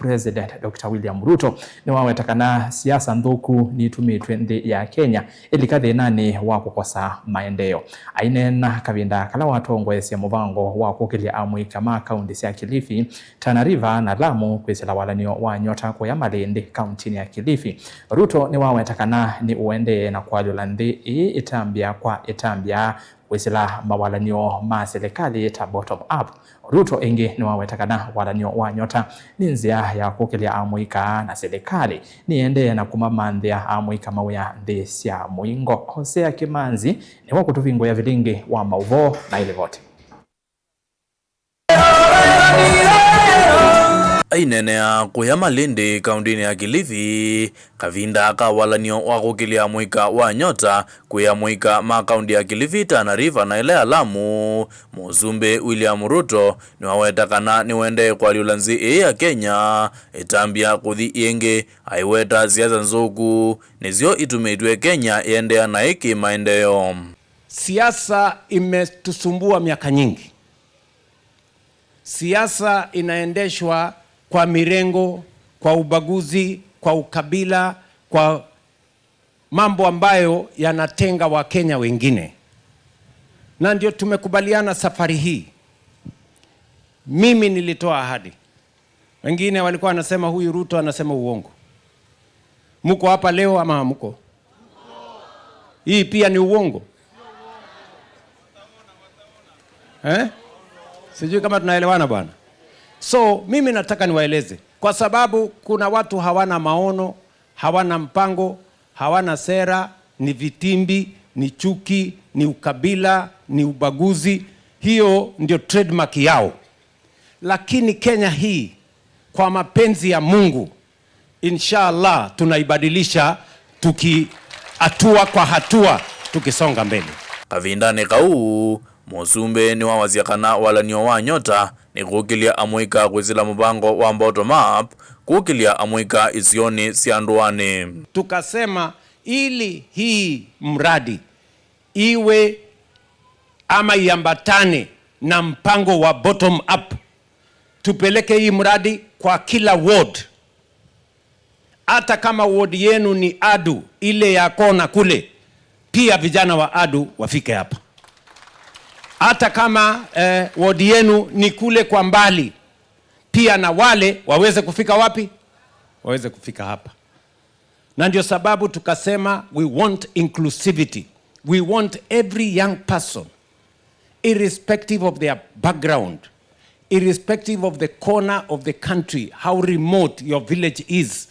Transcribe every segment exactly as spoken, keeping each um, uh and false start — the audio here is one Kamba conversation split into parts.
President Doctor William Ruto nĩwaweta kana siasa nthũku nitumitw'e nthĩ ya Kenya ĩlika thĩnanĩ wa kũkosa maendeeo. Aineena kavinda kala watongoesya mũvango wa kũkĩlya amũika ma kaunti sya Kilifi, Tana River na Lamu kwĩsĩla walan'yo wa nyota kũya Malindi kauntinĩ ya Kilifi, Ruto nĩwaweta kana nĩ ũendee na kũalyũla nthĩ ĩĩ ĩtambya kwa ĩtambya kwĩsĩla mawalan'yo ma silikalĩ ta bottom up. Ruto ĩngĩ nĩwaweta kana walan'yo wa nyota nĩ nzĩa ya kũkĩlya amũika na silikalĩ nĩyendee na kũmamanthĩa amũika mawĩa nthĩ sya mũingo. Hosea Kĩmanzi nĩwe ũkũtũvingũĩa vilingĩ wa maũvoo na ĩlivoti. Aineenea kũya Malindi, kauntinĩ ya Kilifi, kavinda ka walan'yo wa kũkĩlya amũika wa nyota kwĩ amũika ma kaunti ya Kilifi, Tana River na ĩla ya Lamu, Mũsumbĩ William Ruto nĩwaweta kana nĩwendee kũalyũla nzĩ ĩĩ ya Kenya ĩtambya kũthi ĩngĩ, aiweta siasa nzũku nĩsyo itumĩtw'e Kenya ĩendeea naĩ kĩmaendeeo. Siasa imetusumbua miaka nyingi. Siasa inaendeshwa kwa mirengo, kwa ubaguzi, kwa ukabila, kwa mambo ambayo yanatenga Wakenya wengine. Na ndio tumekubaliana safari hii. Mimi nilitoa ahadi. Wengine walikuwa wanasema, "Huyu Ruto anasema uongo." Mko hapa leo ama hamko? Hii pia ni uongo. Eh? Sijui kama tunaelewana bwana. So, mimi nataka niwaeleze, kwa sababu kuna watu hawana maono, hawana mpango, hawana sera, ni vitimbi, ni chuki, ni ukabila, ni ubaguzi. Hiyo ndio trademark yao. Lakini Kenya hii, kwa mapenzi ya Mungu, inshallah, tunaibadilisha tuki-, hatua kwa hatua, tukisonga mbele. Kavindanĩ kau, Mũsumbĩ nĩwawasya kana walan'yo wa nyota nĩ kũkĩlya amũika kwĩsĩla mũvango wa bottom up, kũkĩlya amũika isionĩ sya ndũanĩ. Tukasema ili hii mradi iwe ama iambatane na mpango wa bottom up, tupeleke hii mradi kwa kila ward. Hata kama ward yenu ni Adu, ile ya kona kule, pia vijana wa Adu wafike hapa. Hata kama, eh, ward yenu ni kule kwa mbali, pia na wale waweze kufika wapi? Waweze kufika hapa. Na ndio sababu tukasema we want inclusivity. We want every young person, irrespective of their background, irrespective of the corner of the country, how remote your village is,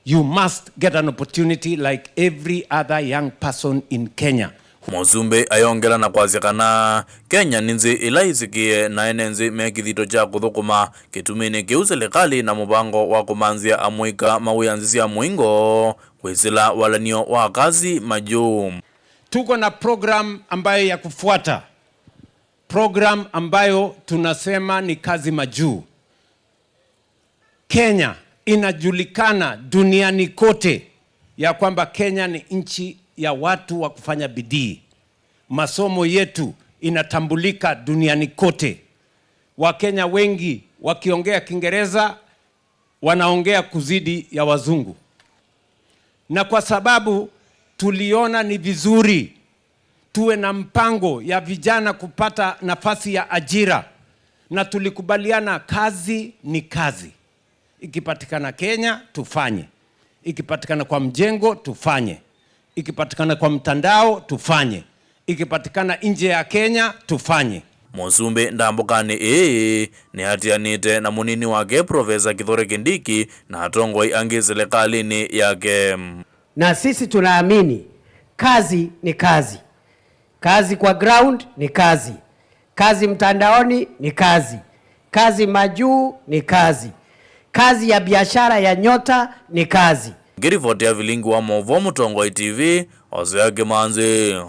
you must get an opportunity like every other young person in Kenya. Mũsumbĩ ayongela na kwasya kana Kenya nĩ nzĩ ĩla ĩsĩkĩe, na ene nzĩ me kĩthito kya kũthũkũma kĩtuminĩ kĩu silikalĩ na mũvango wa kũmanthĩa amũika mawĩa nzĩ sya mũingo kwĩsĩla walan'yo wa Kazi Majuu. Tuko na program ambayo ya kufuata, program ambayo tunasema ni Kazi Majuu. Kenya inajulikana duniani kote ya kwamba Kenya ni nchi ya watu wa kufanya bidii. Masomo yetu inatambulika duniani kote. Wakenya wengi wakiongea Kiingereza, wanaongea kuzidi ya wazungu. Na kwa sababu tuliona ni vizuri tuwe na mpango ya vijana kupata nafasi ya ajira, na tulikubaliana kazi ni kazi. Ikipatikana Kenya, tufanye. Ikipatikana kwa mjengo, tufanye. Ikipatikana kwa mtandao, tufanye. Ikipatikana nje ya Kenya, tufanye. Mũsumbĩ ndambũkanĩ ĩĩ nĩatianĩte na mũnini wake Profesa Kithure Kindiki na atongoi angĩ silikalĩnĩ yake. Na sisi tunaamini kazi ni kazi. Kazi kwa ground ni kazi. Kazi mtandaoni ni kazi. Kazi majuu ni kazi. Kazi ya biashara ya nyota ni kazi. Ngĩrivoti ya vilingi wa maũvoo Mũtongoi T V, Hosea Kĩmanzi.